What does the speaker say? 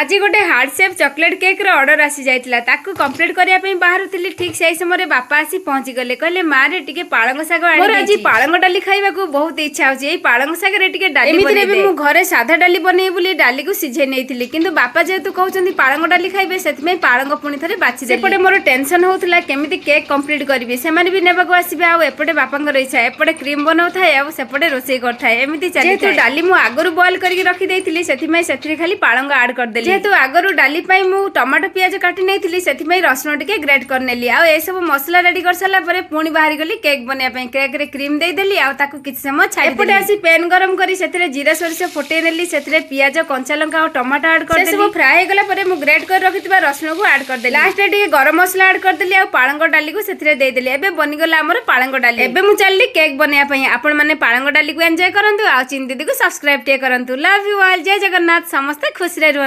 ଆଜି ଗୋଟେ heart shape chocolate କେକ୍ର order ଆସିଯାଇଥିଲା। ତାକୁ କମ୍ପ୍ଲିଟ୍ କରିବା ପାଇଁ ବାହାରୁଥିଲି, ଠିକ୍ ସେଇ ସମୟରେ ବାପା ଆସି ପହଞ୍ଚିଗଲେ। କହିଲେ, ମାରେ, ଟିକେ ପାଳଙ୍ଗ ଶାଗ। ମୋର ଆଜି ପାଳଙ୍ଗ ଡାଲି ଖାଇବାକୁ ବହୁତ ଇଚ୍ଛା ହଉଛି। ଏଇ ପାଳଙ୍ଗ ଶାଗରେ ଟିକେ ଡାଲି। ଏମିତିରେ ବି ମୁଁ ଘରେ ସାଧା ଡାଲି ବନେଇବି ବୋଲି ଡାଲିକୁ ସିଝେଇ ନେଇଥିଲି, କିନ୍ତୁ ବାପା ଯେହେତୁ କହୁଛନ୍ତି ପାଳଙ୍ଗ ଡାଲି ଖାଇବେ, ସେଥିପାଇଁ ପାଳଙ୍ଗ ପୁଣି ଥରେ ବାଛି। ସେପଟେ ମୋର ଟେନସନ ହଉଥିଲା, କେମିତି କେକ୍ କମ୍ପ୍ଲିଟ୍ କରିବି। ସେମାନେ ବି ନେବାକୁ ଆସିବେ ଆଉ ଏପଟେ ବାପାଙ୍କର ଇଚ୍ଛା। ଏପଟେ କ୍ରିମ୍ ବନଉଥାଏ ଆଉ ସେପଟେ ରୋଷେଇ କରୁଥାଏ, ଏମିତି। ଯେହେତୁ ଡାଲି ମୁଁ ଆଗରୁ ବଏଲ କରିକି ରଖିଦେଇଥିଲି, ସେଥିପାଇଁ ସେଥିରେ ଖାଲି ପାଳଙ୍ଗ ଆଡ୍ କରିଦେଲି। ଯେହେତୁ ଆଗରୁ ଡାଲି ପାଇଁ ମୁଁ ଟମାଟୋ, ପିଆଜ କାଟି ନେଇଥିଲି, ସେଥିପାଇଁ ରସୁଣ ଟିକେ ଗ୍ରେଟ୍ କରିନେଲି। ଆଉ ଏସବୁ ମସଲା ରେଡି କରିସାରିଲା ପରେ ପୁଣି ବାହାରି ଗଲି କେକ୍ ବନେଇବା ପାଇଁ। କେକ୍ରେ କ୍ରିମ୍ ଦେଇଦେଲି ଆଉ ତାକୁ କିଛି ସମୟ ଛାଡ଼ି। ଏପଟେ ଆସି ପ୍ୟାନ୍ ଗରମ କରି ସେଥିରେ ଜିରା, ସୋରିଷ ଫୁଟେଇ ନେଲି। ସେଥିରେ ପିଆଜ, କଞ୍ଚା ଲଙ୍କା ଆଉ ଟମାଟୋ ଆଡ୍ କରିଦେଲି। ସବୁ ଫ୍ରାଏ ହେଇଗଲା ପରେ ମୁଁ ଗ୍ରେଟ୍ କରି ରଖିଥିବା ରସୁଣକୁ ଆଡ୍ କରିଦେଲି। ଲାଷ୍ଟରେ ଟିକେ ଗରମ ମସଲା ଆଡ୍ କରିଦେଲି ଆଉ ପାଳଙ୍ଗ ଡାଲିକୁ ସେଥିରେ ଦେଇଦେଲି। ଏବେ ବନିଗଲା ଆମର ପାଳଙ୍ଗ ଡାଲି। ଏବେ ମୁଁ ଚାଲିଲି କେକ୍ ବନେଇବା ପାଇଁ। ଆପଣମାନେ ପାଳଙ୍ଗ ଡାଲିକୁ ଏନ୍ଜୟ କରନ୍ତୁ ଆଉ ଚିନି ଦିଦିକୁ ସବସ୍କ୍ରାଇବ ଟିକେ କରନ୍ତୁ। ଲଭ୍ you all, ଜୟ ଜଗନ୍ନାଥ, ସମସ୍ତେ ଖୁସିରେ ରୁହନ୍ତୁ।